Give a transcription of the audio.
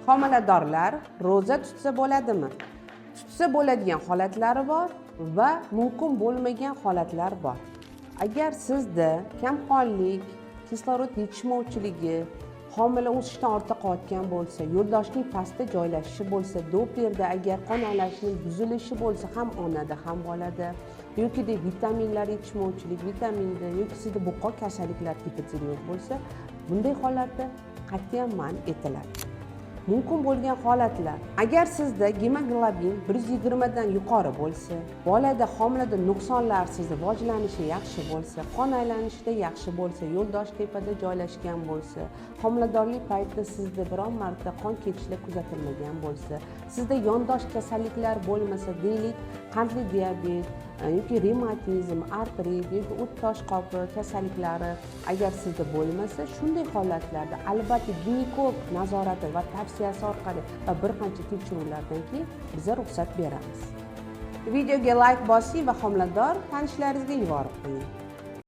Homiladorlar ro'za tutsa bo'ladimi? Tutsa bo'ladigan holatlari bor va mumkin bo'lmagan holatlar bor. Agar sizda kamqonlik, kislorod yetishmovchiligi, homila o'sishdan ortda qolayotgan bo'lsa, yo'ldoshning pastda joylashishi bo'lsa, Dopplerda agar qon aylanishining buzilishi bo'lsa, ham onada, ham bolada, yokida vitaminlar yetishmovchilik, vitamin D, yoki sizda bo'qoq kasalliklar, gipotireoz bo'lsa, bunday holatda qat'iyan man etiladi. Mumkin bo'lgan holatlar: agar sizda gemoglobin 120 dan yuqori bo'lsa, bolada homilada nuqsonlarsiz rivojlanishi yaxshi bo'lsa, qon aylanishida yaxshi bo'lsa, yo'ldosh tepada joylashgan bo'lsa, homiladorlik paytida sizda biron marta qon ketishlar kuzatilmagan bo'lsa, sizda yondosh kasalliklar bo'lmasa, deylik, qandli diabet yoki revmatizm, artrit yoki o't tosh qopi kasalliklari agar sizda bo'lmasa, shunday holatlarda albatta ginekolog nazorati va tavsiyasi orqali va bir qancha tekshiruvlardan keyin biza ruxsat beramiz. Videoga layk bosing va homilador tanishlaringizga yuborib qo'ying.